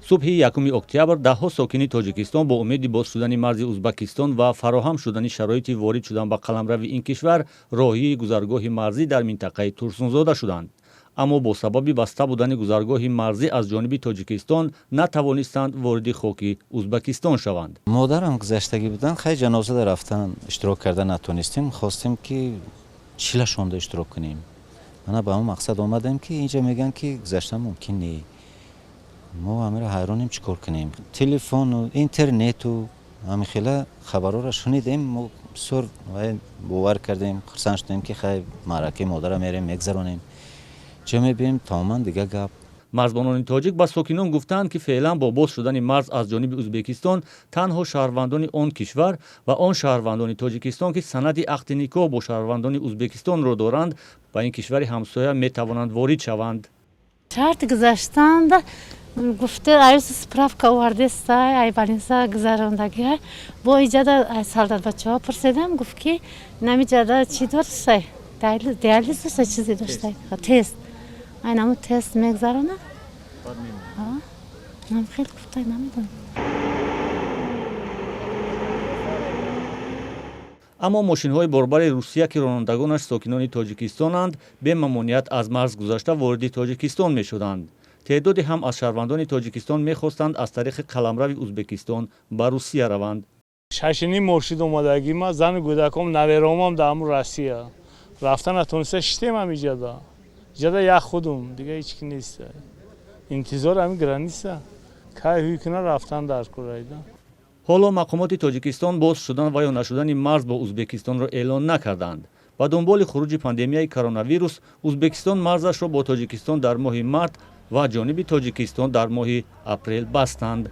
Субҳи 1 октябр даҳҳо сокини Тоҷикистон бо умеди боз шудани марзи Узбакистон ва фароҳам шудани шароити ворид шудан ба қаламрави ин кишвар роҳии гузаргоҳи марзӣ дар минтақаи Турсунзода шуданд, аммо бо сабаби баста будани гузаргоҳи марзӣ аз ҷониби Тоҷикистон натавонистанд вориди хоки Узбакистон шаванд. Модарам гузаштагӣ буданд. Хай, ҷанозада рафтан, иштирок карда натонистем. Хостем, ки чилашонда иштирок кунем. Мана ба ҳамон мақсад омадем, ки инҷа мегӯянд, ки гузаштан мумкин не. Мо ҳамеро ҳайронем, чӣ кор кунем. Телефону интернету ҳамин хела хабарҳоро шунидем. Мо бисёр бовар кардем, хурсанд шудем, ки хай, маъракаи модара мерем, мегзаронем. Чӣ мебинем, тамоман дигар гап. Марзбонони тоҷик ба сокинон гуфтаанд, ки феълан бо боз шудани марз аз ҷониби Узбекистон танҳо шаҳрвандони он кишвар ва он шаҳрвандони Тоҷикистон, ки санади ақди никоҳ бо шаҳрвандони Узбекистонро доранд, ба ин кишвари ҳамсоя метавонанд ворид шаванд. Шарти гузаштанда гуфта, аюс справка овардеста, ай больница гузарондагиа. Бо иҷада ай солдатбачаҳо пурседам, гуфт, ки намиҷада чӣ доштай, диализ дошта, чизе доштай, тест, ай наму тест мегзарона. Нам хел гуфта, намедонам. Аммо мошинҳои борбари Русия, ки ронандагонаш сокинони тоҷикистонанд, бемамоният аз марз гузашта вориди Тоҷикистон мешуданд. Теъдоде ҳам аз шаҳрвандони Тоҷикистон мехостанд аз тариқи қаламрави Узбекистон ба Русия раванд. Шашини мошин омадагӣ ма, зану кӯдаком, наверомам дар ҳамун Россия. Рафта натониста шитем ҳам иҷада. Иҷада як худум, дига ҳеч ки нест. Интизор ҳамин граница. Кай ҳуй куна, рафтан дар курайда. Ҳоло мақомоти Тоҷикистон боз шудан ва ё нашудани марз бо Узбекистонро эълон накарданд. Ба дунболи хуруҷи пандемияи коронавирус Узбекистон марзашро бо Тоҷикистон дар моҳи март ва ҷониби Тоҷикистон дар моҳи апрел бастанд.